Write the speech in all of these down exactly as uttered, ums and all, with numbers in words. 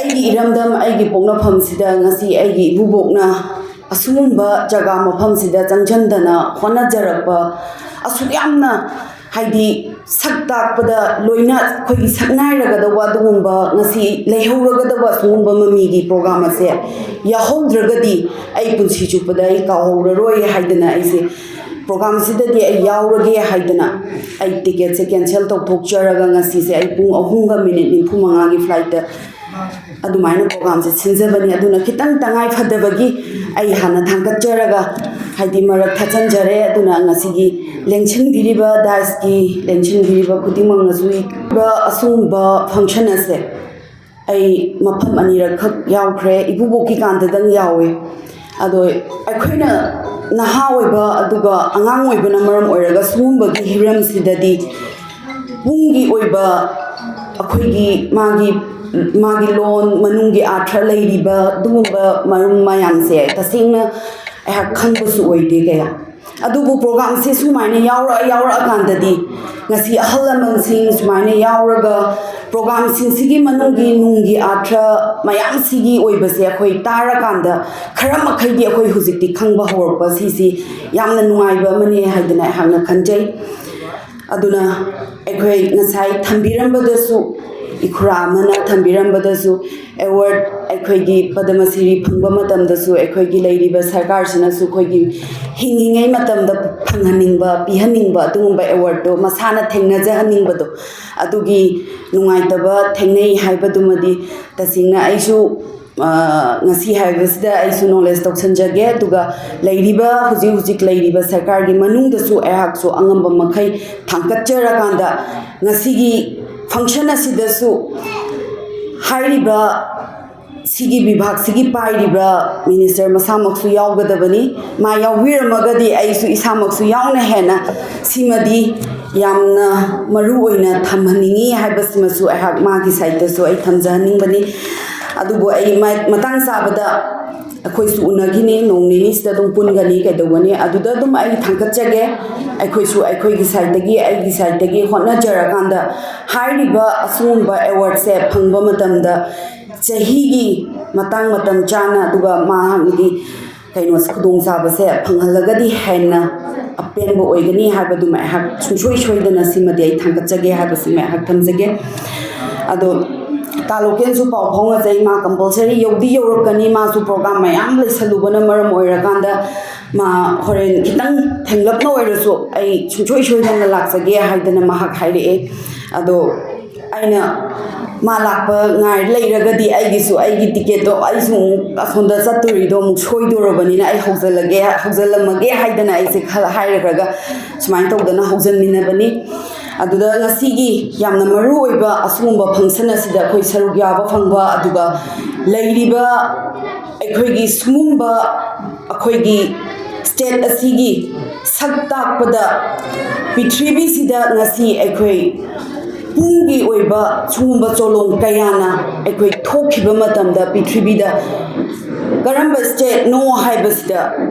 ꯑꯩꯒꯤ ꯏꯔꯝꯗꯝ, ꯑꯩꯒꯤ ꯄꯣꯛꯅꯐꯝꯁꯤꯗ ꯉꯁꯤ ꯑꯩꯒꯤ ꯏꯀꯨꯕꯣꯛꯅ ꯑꯁꯤꯒꯨꯝꯕ ꯖꯒꯥ ꯃꯐꯝꯁꯤꯗ ꯆꯪꯁꯤꯟꯗꯅ ꯍꯣꯠꯅꯖꯔꯛꯄ, ꯑꯁꯨꯛ ꯌꯥꯝꯅ, ꯍꯥꯏꯗꯤ, ꯁꯛ ꯇꯥꯛꯄꯗ ꯂꯣꯏꯅ ꯑꯩꯈꯣꯏꯒꯤ ꯁꯛꯅꯥꯏꯔꯒꯗꯧꯕ ꯑꯗꯨꯒꯨꯝꯕ, ꯉꯁꯤ ꯂꯩꯍꯧꯔꯒꯗꯕ ꯑꯁꯤꯒꯨꯝꯕ ꯃꯃꯤꯒꯤ ꯄ꯭ꯔꯣꯒ꯭ꯔꯥꯝ ꯑꯁꯦ ꯌꯥꯎꯍꯧꯗ꯭ꯔꯒꯗꯤ ꯑꯩ ꯄꯨꯟꯁꯤ ꯆꯨꯞꯄꯗ ꯑꯩ ꯀꯥꯎꯍꯧꯔꯔꯣꯏ ꯍꯥꯏꯗꯅ ꯑꯩꯁꯦ ꯄ꯭ꯔꯣꯒ꯭ꯔꯥꯝꯁꯤꯗꯗꯤ ꯑꯩ ꯌꯥꯎꯔꯒꯦ ꯍꯥꯏꯗꯅ ꯑꯩ ꯇꯤꯀꯦꯠꯁꯦ ꯀꯦꯟꯁꯦꯜ ꯇꯧꯊꯣꯛꯆꯔꯒ ꯉꯁꯤꯁꯦ ꯑꯩ ꯄꯨꯡ ꯑꯍꯨꯝꯒ ꯃꯤꯅꯤꯠ ꯅꯤꯐꯨ ꯃꯉꯥꯒꯤ ꯐ꯭ꯂꯥꯏꯠꯇ ꯑꯗꯨꯃꯥꯏꯅ ꯄ꯭ꯔꯣꯒ꯭ꯔꯥꯝꯁꯦ ꯁꯤꯟꯖꯕꯅꯤ꯫ ꯑꯗꯨꯅ ꯈꯤꯇꯪ ꯇꯉꯥꯏ ꯐꯗꯕꯒꯤ ꯑꯩ ꯍꯥꯟꯅ ꯊꯥꯡꯒꯠꯆꯔꯒ, ꯍꯥꯏꯗꯤ, ꯃꯔꯛ ꯊꯠꯆꯟꯖꯔꯦ꯫ ꯑꯗꯨꯅ ꯉꯁꯤꯒꯤ ꯂꯦꯡꯁꯤꯟꯕꯤꯔꯤꯕ, ꯗꯥꯏꯁꯀꯤ ꯂꯦꯡꯁꯤꯟꯕꯤꯔꯤꯕ ꯈꯨꯗꯤꯡꯃꯛꯅꯁꯨ, ꯑꯁꯤꯒꯨꯝꯕ ꯐꯪꯁꯟ ꯑꯁꯦ ꯑꯩ ꯃꯐꯝ ꯑꯅꯤꯔꯛꯈꯛ ꯌꯥꯎꯈ꯭ꯔꯦ꯫ ꯏꯀꯨꯕꯣꯛꯀꯤ ꯀꯥꯟꯗꯗꯪ ꯌꯥꯎꯋꯦ꯫ ꯑꯗꯣ ꯑꯩꯈꯣꯏꯅ ꯅꯍꯥ ꯑꯣꯏꯕ ꯑꯗꯨꯒ ꯑꯉꯥꯡ ꯑꯣꯏꯕꯅ ꯃꯔꯝ ꯑꯣꯏꯔꯒ ꯁꯤꯒꯨꯝꯕꯒꯤ ꯍꯤꯔꯝꯁꯤꯗꯗꯤ ꯄꯨꯡꯒꯤ ꯑꯣꯏꯕ ꯑꯩꯈꯣꯏꯒꯤ ꯃꯥꯒꯤ, ꯃꯥꯒꯤ ꯂꯣꯟ ꯃꯅꯨꯡꯒꯤ ꯑꯥꯔꯊ ꯂꯩꯔꯤꯕ ꯑꯗꯨꯒꯨꯝꯕ ꯃꯔꯨꯝ ꯃꯌꯥꯝꯁꯦ ꯇꯁꯦꯡꯅ ꯑꯩꯍꯥꯛ ꯈꯪꯕꯁꯨ ꯑꯣꯏꯗꯦ ꯀꯌꯥ꯫ ꯑꯗꯨꯕꯨ ꯄ꯭ꯔꯣꯒ꯭ꯔꯥꯝꯁꯦ ꯁꯨꯃꯥꯏꯅ ꯌꯥꯎꯔꯛꯑ ꯌꯥꯎꯔꯛꯑꯀꯥꯟꯗꯗꯤ ꯉꯁꯤ ꯑꯍꯜ ꯂꯃꯟꯁꯤꯡ ꯁꯨꯃꯥꯏꯅ ꯌꯥꯎꯔꯒ ꯄ꯭ꯔꯣꯒ꯭ꯔꯥꯝꯁꯤꯡꯁꯤꯒꯤ ꯃꯅꯨꯡꯒꯤ ꯅꯨꯡꯒꯤ ꯑꯥꯔꯊ ꯃꯌꯥꯝꯁꯤꯒꯤ ꯑꯣꯏꯕꯁꯦ ꯑꯩꯈꯣꯏ ꯇꯥꯔꯀꯥꯟꯗ ꯈꯔ ꯃꯈꯩꯗꯤ ꯑꯩꯈꯣꯏ ꯍꯧꯖꯤꯛꯇꯤ ꯈꯪꯕ ꯍꯧꯔꯛꯄ, ꯁꯤꯁꯤ ꯌꯥꯝꯅ ꯅꯨꯡꯉꯥꯏꯕ ꯑꯃꯅꯦ ꯍꯥꯏꯗꯅ ꯑꯩꯍꯥꯛꯅ ꯈꯟꯖꯩ꯫ ꯑꯗꯨꯅ ꯑꯩꯈꯣꯏ ꯉꯁꯥꯏ ꯊꯝꯕꯤꯔꯝꯕꯗꯁꯨ, ꯏꯈꯨꯔꯥ ꯑꯃꯅ ꯊꯝꯕꯤꯔꯝꯕꯗꯁꯨ, ꯑꯦꯋꯥꯔꯗ ꯑꯩꯈꯣꯏꯒꯤ ꯄꯗꯃ ꯁꯤꯔꯤ ꯐꯪꯕ ꯃꯇꯝꯗꯁꯨ ꯑꯩꯈꯣꯏꯒꯤ ꯂꯩꯔꯤꯕ ꯁꯔꯀꯥꯔꯁꯤꯅꯁꯨ ꯑꯩꯈꯣꯏꯒꯤ ꯍꯤꯡꯉꯤꯉꯩ ꯃꯇꯝꯗ ꯐꯪꯍꯟꯅꯤꯡꯕ, ꯄꯤꯍꯟꯅꯤꯡꯕ ꯑꯗꯨꯒꯨꯝꯕ ꯑꯦꯋꯥꯔꯗꯇꯣ ꯃꯁꯥꯅ ꯊꯦꯡꯅꯖꯍꯟꯅꯤꯡꯕꯗꯣ, ꯑꯗꯨꯒꯤ ꯅꯨꯡꯉꯥꯏꯇꯕ ꯊꯦꯡꯅꯩ ꯍꯥꯏꯕꯗꯨꯃꯗꯤ ꯇꯁꯦꯡꯅ ꯑꯩꯁꯨ, ꯑ, ꯉꯁꯤ ꯍꯥꯏꯕꯁꯤꯗ ꯑꯩꯁꯨ ꯅꯣꯂꯦꯖ ꯇꯧꯁꯟꯖꯒꯦ꯫ ꯑꯗꯨꯒ ꯂꯩꯔꯤꯕ, ꯍꯧꯖꯤꯛ ꯍꯧꯖꯤꯛ ꯂꯩꯔꯤꯕ ꯁꯔꯀꯥꯔꯒꯤ ꯃꯅꯨꯡꯗꯁꯨ ꯑꯩꯍꯥꯛꯁꯨ ꯑꯉꯝꯕ ꯃꯈꯩ ꯊꯥꯡꯒꯠꯆꯔꯀꯥꯟꯗ ꯉꯁꯤꯒꯤ ꯐꯪꯁꯟ ꯑꯁꯤꯗꯁꯨ ꯍꯥꯏꯔꯤꯕ ꯁꯤꯒꯤ ꯕꯤꯚꯥꯒꯁꯤꯒꯤ ꯄꯥꯏꯔꯤꯕ ꯃꯤꯅꯤꯁꯇꯔ ꯃꯁꯥꯃꯛꯁꯨ ꯌꯥꯎꯒꯗꯕꯅꯤ꯫ ꯃꯥ ꯌꯥꯎꯕꯤꯔꯝꯃꯒꯗꯤ ꯑꯩꯁꯨ ꯏꯁꯥꯃꯛꯁꯨ ꯌꯥꯎꯅ ꯍꯦꯟꯅ ꯁꯤꯃꯗꯤ ꯌꯥꯝꯅ ꯃꯔꯨ ꯑꯣꯏꯅ ꯊꯝꯍꯟꯅꯤꯡꯉꯤ ꯍꯥꯏꯕꯁꯤꯃꯁꯨ ꯑꯩꯍꯥꯛ ꯃꯥꯒꯤ ꯁꯥꯏꯠꯇꯁꯨ ꯑꯩ ꯊꯝꯖꯍꯟꯅꯤꯡꯕꯅꯤ꯫ ꯑꯗꯨꯕꯨ ꯑꯩ ꯃ-, ꯃꯇꯥꯡ ꯆꯥꯕꯗ ꯑꯩꯈꯣꯏꯁꯨ ꯎꯅꯈꯤꯅꯤ, ꯅꯣꯡ ꯅꯤꯅꯤꯁꯤꯗ ꯑꯗꯨꯝ ꯄꯨꯟꯒꯅꯤ, ꯀꯩꯗꯧꯒꯅꯤ, ꯑꯗꯨꯗ ꯑꯗꯨꯝ ꯑꯩ ꯊꯥꯡꯒꯠꯆꯒꯦ꯫ ꯑꯩꯈꯣꯏꯁꯨ ꯑꯩꯈꯣꯏꯒꯤ ꯁꯥꯏꯠꯇꯒꯤ, ꯑꯩꯒꯤ ꯁꯥꯏꯠꯇꯒꯤ ꯍꯣꯠꯅꯖꯔꯀꯥꯟꯗ ꯍꯥꯏꯔꯤꯕ ꯑꯁꯤꯒꯨꯝꯕ ꯑꯦꯋꯥꯔꯗꯁꯦ ꯐꯪꯕ ꯃꯇꯝꯗ ꯆꯍꯤꯒꯤ ꯃꯇꯥꯡ ꯃꯇꯝ ꯆꯥꯅ, ꯑꯗꯨꯒ ꯃꯥꯒꯤ ꯀꯩꯅꯣ ꯈꯨꯗꯣꯡꯆꯥꯕꯁꯦ ꯐꯪꯍꯜꯂꯒꯗꯤ ꯍꯦꯟꯅ ꯑꯄꯦꯟꯕ ꯑꯣꯏꯒꯅꯤ ꯍꯥꯏꯕꯗꯨꯃ ꯑꯩꯍꯥꯛ ꯁꯨꯡꯁꯣꯏ ꯁꯣꯏꯗꯅ ꯁꯤꯃꯗꯤ ꯑꯩ ꯊꯥꯡꯒꯠꯆꯒꯦ ꯍꯥꯏꯕꯁꯤꯃ ꯑꯩꯍꯥꯛ ꯊꯝꯖꯒꯦ꯫ ꯑꯗꯣ ꯇꯥ ꯂꯣꯀꯦꯜꯁꯨ ꯄꯥꯎ ꯐꯥꯎꯅꯖꯩ, ꯃꯥ ꯀꯝꯄꯜꯁꯔꯤ ꯌꯧꯗꯤ ꯌꯧꯔꯛꯀꯅꯤ, ꯃꯥꯁꯨ ꯄ꯭ꯔꯣꯒ꯭ꯔꯥꯝ ꯃꯌꯥꯝ ꯂꯩꯁꯜꯂꯨꯕꯅ ꯃꯔꯝ ꯑꯣꯏꯔꯀꯥꯟꯗ ꯃꯥ ꯍꯣꯔꯦꯟ ꯈꯤꯇꯪ ꯊꯦꯡꯂꯞꯅ ꯑꯣꯏꯔꯁꯨ ꯑꯩ ꯁꯨꯡꯁꯣꯏ ꯁꯣꯏꯗꯅ ꯂꯥꯛꯆꯒꯦ ꯍꯥꯏꯗꯅ ꯃꯍꯥꯛ ꯍꯥꯏꯔꯛꯑꯦ꯫ ꯑꯗꯣ ꯑꯩꯅ ꯃꯥ ꯂꯥꯛꯄ ꯉꯥꯏ ꯂꯩꯔꯒꯗꯤ ꯑꯩꯒꯤꯁꯨ, ꯑꯩꯒꯤ ꯇꯤꯀꯦꯠꯇꯣ ꯑꯩꯁꯨ ꯑꯃꯨꯛ ꯑꯁꯣꯝꯗ ꯆꯠꯇꯣꯔꯤꯗꯣ ꯑꯃꯨꯛ ꯁꯣꯏꯗꯣꯔꯕꯅꯤꯅ ꯑꯩ ꯍꯧꯖꯤꯜꯂꯒꯦ, ꯍꯧꯖꯤꯜꯂꯝꯃꯒꯦ ꯍꯥꯏꯗꯅ ꯑꯩꯁꯦ ꯈꯔ ꯍꯥꯏꯔꯈ꯭ꯔꯒ ꯁꯨꯃꯥꯏꯅ ꯇꯧꯗꯅ ꯍꯧꯖꯤꯟꯃꯤꯟꯅꯕꯅꯤ꯫ ꯑꯗꯨꯗ ꯉꯁꯤꯒꯤ ꯌꯥꯝꯅ ꯃꯔꯨ ꯑꯣꯏꯕ ꯑꯁꯤꯒꯨꯝꯕ ꯐꯪꯁꯟ ꯑꯁꯤꯗ ꯑꯩꯈꯣꯏ ꯁꯔꯨꯛ ꯌꯥꯕ ꯐꯪꯕ, ꯑꯗꯨꯒ ꯂꯩꯔꯤꯕ ꯑꯩꯈꯣꯏꯒꯤ ꯁꯤꯒꯨꯝꯕ ꯑꯩꯈꯣꯏꯒꯤ ꯁ꯭ꯇꯦꯠ ꯑꯁꯤꯒꯤ ꯁꯛ ꯇꯥꯛꯄꯗ ꯄ꯭ꯔꯤꯊꯤꯕꯤꯁꯤꯗ ꯉꯁꯤ ꯑꯩꯈꯣꯏ ꯄꯨꯡꯒꯤ ꯑꯣꯏꯕ ꯁꯤꯒꯨꯝꯕ ꯆꯣꯂꯣꯝ ꯀꯌꯥꯅ ꯑꯩꯈꯣꯏ ꯊꯣꯛꯈꯤꯕ ꯃꯇꯝꯗ ꯄ꯭ꯔꯤꯊꯤꯕꯤꯗ ꯀꯔꯝꯕ ꯁ꯭ꯇꯦꯠꯅꯣ ꯍꯥꯏꯕꯁꯤꯗ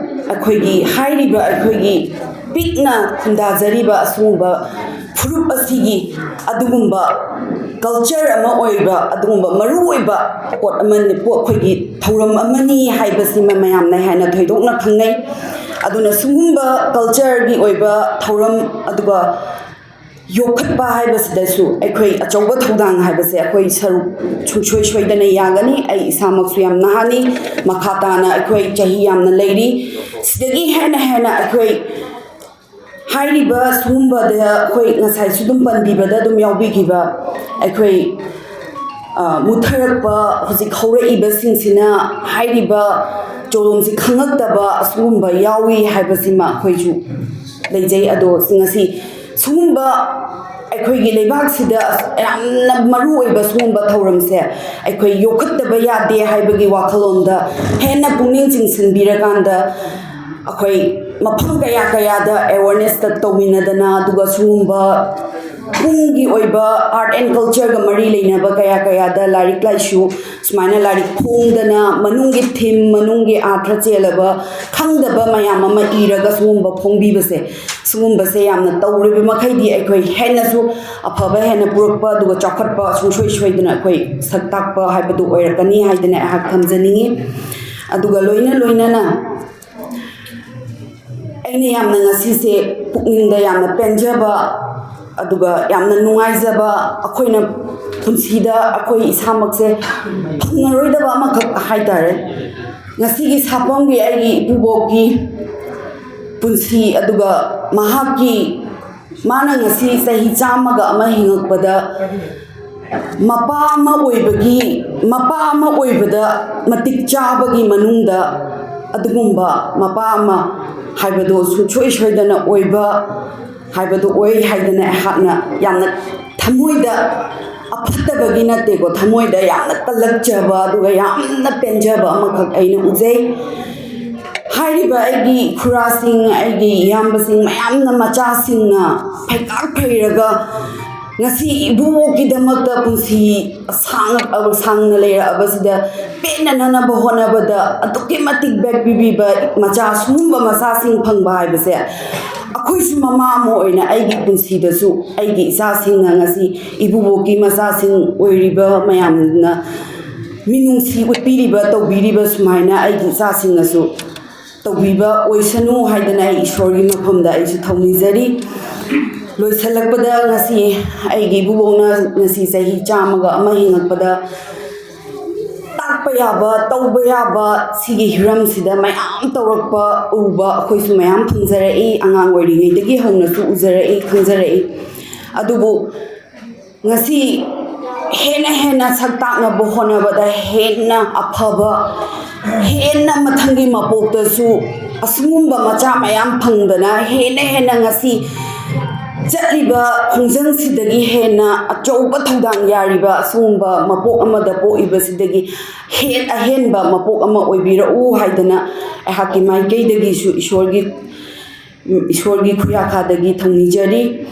ꯑꯩꯈꯣꯏꯒꯤ ꯍꯥꯏꯔꯤꯕ ꯑꯩꯈꯣꯏꯒꯤ ꯄꯤꯛꯅ ꯈꯨꯟꯗꯥꯖꯔꯤꯕ ꯑꯁꯤꯒꯨꯝꯕ ꯐꯨꯔꯨꯞ ꯑꯁꯤꯒꯤ ꯑꯗꯨꯒꯨꯝꯕ ꯀꯜꯆꯔ ꯑꯃ ꯑꯣꯏꯕ, ꯑꯗꯨꯒꯨꯝꯕ ꯃꯔꯨꯑꯣꯏꯕ ꯄꯣꯠ ꯑꯃꯅꯤ, ꯄꯣꯠ, ꯑꯩꯈꯣꯏꯒꯤ ꯊꯧꯔꯝ ꯑꯃꯅꯤ ꯍꯥꯏꯕꯁꯤꯃ ꯃꯌꯥꯝꯅ ꯍꯦꯟꯅ ꯊꯣꯏꯗꯣꯛꯅ ꯈꯪꯅꯩ꯫ ꯑꯗꯨꯅ ꯁꯤꯒꯨꯝꯕ ꯀꯜꯆꯔꯒꯤ ꯑꯣꯏꯕ ꯊꯧꯔꯝ, ꯑꯗꯨꯒ ꯌꯣꯛꯈꯠꯄ ꯍꯥꯏꯕꯁꯤꯗꯁꯨ ꯑꯩꯈꯣꯏ ꯑꯆꯧꯕ ꯊꯧꯗꯥꯡ ꯍꯥꯏꯕꯁꯦ ꯑꯩꯈꯣꯏ ꯁꯔꯨꯛ ꯁꯨꯡꯁꯣꯏ ꯁꯣꯏꯗꯅ ꯌꯥꯒꯅꯤ꯫ ꯑꯩ ꯏꯁꯥꯃꯛꯁꯨ ꯌꯥꯝ ꯅꯍꯥꯅꯤ, ꯃꯈꯥ ꯇꯥꯅ ꯑꯩꯈꯣꯏ ꯆꯍꯤ ꯌꯥꯝꯅ ꯂꯩꯔꯤ꯫ ꯁꯤꯗꯒꯤ ꯍꯦꯟꯅ ꯍꯦꯟꯅ ꯑꯩꯈꯣꯏ ꯍꯥꯏꯔꯤꯕ ꯁꯤꯒꯨꯝꯕꯗ ꯑꯩꯈꯣꯏ ꯉꯁꯥꯏꯁꯨ ꯑꯗꯨꯝ ꯄꯟꯕꯤꯕꯗ ꯑꯗꯨꯝ ꯌꯥꯎꯕꯤꯈꯤꯕ ꯑꯩꯈꯣꯏ, ꯑ, ꯃꯨꯠꯊꯔꯛꯄ ꯍꯧꯖꯤꯛ ꯍꯧꯔꯛꯏꯕꯁꯤꯡꯁꯤꯅ ꯍꯥꯏꯔꯤꯕ ꯆꯣꯂꯣꯝꯁꯤ ꯈꯪꯉꯛꯇꯕ ꯑꯁꯤꯒꯨꯝꯕ ꯌꯥꯎꯏ ꯍꯥꯏꯕꯁꯤꯃ ꯑꯩꯈꯣꯏꯁꯨ ꯂꯩꯖꯩ꯫ ꯑꯗꯣ ꯉꯁꯤ ꯁꯤꯒꯨꯝꯕ ꯑꯩꯈꯣꯏꯒꯤ ꯂꯩꯕꯥꯛꯁꯤꯗ ꯌꯥꯝꯅ ꯃꯔꯨ ꯑꯣꯏꯕ ꯁꯤꯒꯨꯝꯕ ꯊꯧꯔꯝꯁꯦ ꯑꯩꯈꯣꯏ ꯌꯣꯛꯈꯠꯇꯕ ꯌꯥꯗꯦ ꯍꯥꯏꯕꯒꯤ ꯋꯥꯈꯜꯂꯣꯟꯗ ꯍꯦꯟꯅ ꯄꯨꯛꯅꯤꯡ ꯆꯤꯡꯁꯤꯟꯕꯤꯔꯀꯥꯟꯗ ꯑꯩꯈꯣꯏ ꯃꯐꯝ ꯀꯌꯥ ꯀꯌꯥꯗ ꯑꯦꯋꯥꯔꯅꯦꯁꯇ ꯇꯧꯃꯤꯟꯅꯗꯅ, ꯑꯗꯨꯒ ꯁꯤꯒꯨꯝꯕ ꯄꯨꯡꯒꯤ ꯑꯣꯏꯕ ꯑꯥꯔꯠ ꯑꯦꯟ ꯀꯜꯆꯔꯒ ꯃꯔꯤ ꯂꯩꯅꯕ ꯀꯌꯥ ꯀꯌꯥꯗ ꯂꯥꯏꯔꯤꯛ ꯂꯥꯏꯁꯨ ꯁꯨꯃꯥꯏꯅ ꯂꯥꯏꯔꯤꯛ ꯐꯣꯡꯗꯅ, ꯃꯅꯨꯡꯒꯤ ꯊꯤꯝ, ꯃꯅꯨꯡꯒꯤ ꯑꯥꯔꯊ ꯆꯦꯜꯂꯕ ꯈꯪꯗꯕ ꯃꯌꯥꯝ ꯑꯃ ꯏꯔꯒ ꯁꯤꯒꯨꯝꯕ ꯐꯣꯡꯕꯤꯕꯁꯦ ꯁꯤꯒꯨꯝꯕꯁꯦ ꯌꯥꯝꯅ ꯇꯧꯔꯤꯕ ꯃꯈꯩꯗꯤ ꯑꯩꯈꯣꯏ ꯍꯦꯟꯅꯁꯨ ꯑꯐꯕ ꯍꯦꯟꯅ ꯄꯨꯔꯛꯄ, ꯑꯗꯨꯒ ꯆꯥꯎꯈꯠꯄ ꯁꯨꯡꯁꯣꯏ ꯁꯣꯏꯗꯅ ꯑꯩꯈꯣꯏ ꯁꯛ ꯇꯥꯛꯄ ꯍꯥꯏꯕꯗꯨ ꯑꯣꯏꯔꯛꯀꯅꯤ ꯍꯥꯏꯗꯅ ꯑꯩꯍꯥꯛ ꯊꯝꯖꯅꯤꯡꯉꯤ꯫ ꯑꯗꯨꯒ ꯂꯣꯏꯅ ꯂꯣꯏꯅꯅ ꯑꯩꯅ ꯌꯥꯝꯅ ꯉꯁꯤꯁꯦ ꯄꯨꯛꯅꯤꯡꯗ ꯌꯥꯝꯅ ꯄꯦꯟꯖꯕ, ꯑꯗꯨꯒ ꯌꯥꯝꯅ ꯅꯨꯡꯉꯥꯏꯖꯕ, ꯑꯩꯈꯣꯏꯅ ꯄꯨꯟꯁꯤꯗ ꯑꯩꯈꯣꯏ ꯏꯁꯥꯃꯛꯁꯦ ꯐꯪꯉꯔꯣꯏꯗꯕ ꯑꯃꯈꯛ ꯍꯥꯏꯇꯥꯔꯦ꯫ ꯉꯁꯤꯒꯤ ꯁꯥꯐꯝꯒꯤ ꯑꯩꯒꯤ ꯏꯄꯨꯕꯣꯛꯀꯤ ꯄꯨꯟꯁꯤ, ꯑꯗꯨꯒ ꯃꯍꯥꯛꯀꯤ, ꯃꯥꯅ ꯉꯁꯤ ꯆꯍꯤ ꯆꯥꯝꯃꯒ ꯑꯃ ꯍꯤꯡꯉꯛꯄꯗ, ꯃꯄꯥ ꯑꯃ ꯑꯣꯏꯕꯒꯤ, ꯃꯄꯥ ꯑꯃ ꯑꯣꯏꯕꯗ ꯃꯇꯤꯛ ꯆꯥꯕꯒꯤ ꯃꯅꯨꯡꯗ ꯑꯗꯨꯒꯨꯝꯕ ꯃꯄꯥ ꯑꯃ ꯍꯥꯏꯕꯗꯣ ꯁꯨꯡꯁꯣꯏ ꯁꯣꯏꯗꯅ ꯑꯣꯏꯕ ꯍꯥꯏꯕꯗꯣ ꯑꯣꯏ ꯍꯥꯏꯗꯅ ꯑꯩꯍꯥꯛꯅ ꯌꯥꯝꯅ ꯊꯃꯣꯏꯗ ꯑꯐꯠꯇꯕꯒꯤ ꯅꯠꯇꯦꯀꯣ, ꯊꯃꯣꯏꯗ ꯌꯥꯝꯅ ꯀꯜꯂꯛꯆꯕ ꯑꯗꯨꯒ ꯌꯥꯝꯅ ꯄꯦꯟꯖꯕ ꯑꯃꯈꯛ ꯑꯩꯅ ꯎꯖꯩ꯫ ꯍꯥꯏꯔꯤꯕ ꯑꯩꯒꯤ ꯈꯨꯔꯥꯁꯤꯡ, ꯑꯩꯒꯤ ꯏꯌꯥꯝꯕꯁꯤꯡ ꯃꯌꯥꯝꯅ, ꯃꯆꯥꯁꯤꯡꯅ ꯐꯩꯀꯥꯛ ꯐꯩꯔꯒ ꯉꯁꯤ ꯏꯕꯨꯡꯉꯣꯒꯤꯗꯃꯛꯇ ꯄꯨꯟꯁꯤ ꯁꯥꯡ-, ꯁꯥꯡꯅ ꯂꯩꯔꯛꯑꯕꯁꯤꯗ ꯄꯦꯟꯅꯅꯅꯕ ꯍꯣꯠꯅꯕꯗ ꯑꯗꯨꯛꯀꯤ ꯃꯇꯤꯛ back ꯄꯤꯕꯤꯕ ꯃꯆꯥ, ꯁꯤꯒꯨꯝꯕ ꯃꯆꯥꯁꯤꯡ ꯐꯪꯕ ꯍꯥꯏꯕꯁꯦ ꯑꯩꯈꯣꯏꯁꯨ ꯃꯃꯥ ꯑꯃ ꯑꯣꯏꯅ ꯑꯩꯒꯤ ꯄꯨꯟꯁꯤꯗꯁꯨ ꯑꯩꯒꯤ ꯏꯆꯥꯁꯤꯡꯅ ꯉꯁꯤ ꯏꯕꯨꯕꯣꯛꯀꯤ ꯃꯆꯥꯁꯤꯡ ꯑꯣꯏꯔꯤꯕ ꯃꯌꯥꯝꯅ ꯃꯤꯅꯨꯡꯁꯤ ꯎꯠꯄꯤꯔꯤꯕ, ꯇꯧꯕꯤꯔꯤꯕ ꯁꯨꯃꯥꯏꯅ ꯑꯩꯒꯤ ꯏꯆꯥꯁꯤꯡꯅꯁꯨ ꯇꯧꯕꯤꯕ ꯑꯣꯏꯁꯅꯨ ꯍꯥꯏꯗꯅ ꯑꯩ ꯏꯁꯣꯔꯒꯤ ꯃꯐꯝꯗ ꯑꯩꯁꯨ ꯊꯧꯅꯤꯖꯔꯤ꯫ ꯂꯣꯏꯁꯤꯜꯂꯛꯄꯗ ꯉꯁꯤ ꯑꯩꯒꯤ ꯏꯕꯨꯕꯣꯛꯅ ꯉꯁꯤ ꯆꯍꯤ ꯆꯥꯝꯃꯒ ꯑꯃ ꯍꯤꯡꯉꯛꯄꯗ ꯇꯥꯛꯄ ꯌꯥꯕ, ꯇꯧꯕ ꯌꯥꯕ ꯁꯤꯒꯤ ꯍꯤꯔꯝꯁꯤꯗ ꯃꯌꯥꯝ ꯇꯧꯔꯛꯄ ꯎꯕ ꯑꯩꯈꯣꯏꯁꯨ ꯃꯌꯥꯝ ꯐꯪꯖꯔꯛꯏ, ꯑꯉꯥꯡ ꯑꯣꯏꯔꯤꯉꯩꯗꯒꯤ ꯍꯧꯅꯁꯨ ꯎꯖꯔꯛꯏ, ꯈꯪꯖꯔꯛꯏ꯫ ꯑꯗꯨꯕꯨ ꯉꯁꯤ ꯍꯦꯟꯅ ꯍꯦꯟꯅ ꯁꯛ ꯇꯥꯛꯅꯕ ꯍꯣꯠꯅꯕꯗ ꯍꯦꯟꯅ ꯑꯐꯕ, ꯍꯦꯟꯅ ꯃꯊꯪꯒꯤ ꯃꯄꯣꯛꯇꯁꯨ ꯑꯁꯤꯒꯨꯝꯕ ꯃꯆꯥ ꯃꯌꯥꯝ ꯐꯪꯗꯅ ꯍꯦꯟꯅ ꯍꯦꯟꯅ ꯉꯁꯤ ꯆꯠꯂꯤꯕ ꯈꯣꯡꯖꯪꯁꯤꯗꯒꯤ ꯍꯦꯟꯅ ꯑꯆꯧꯕ ꯊꯧꯗꯥꯡ ꯌꯥꯔꯤꯕ ꯑꯁꯤꯒꯨꯝꯕ ꯃꯄꯣꯛ ꯑꯃꯗ ꯄꯣꯛꯏꯕꯁꯤꯗꯒꯤ ꯍꯦꯟ ꯑꯍꯦꯟꯕ ꯃꯄꯣꯛ ꯑꯃ ꯑꯣꯏꯕꯤꯔꯛꯎ ꯍꯥꯏꯗꯅ ꯑꯩꯍꯥꯛꯀꯤ ꯃꯥꯏꯀꯩꯗꯒꯤꯁꯨ ꯏꯁꯣꯔꯒꯤ, ꯏꯁꯣꯔꯒꯤ ꯈꯨꯌꯥꯈꯥꯗꯒꯤ ꯊꯧꯅꯤꯖꯔꯤ꯫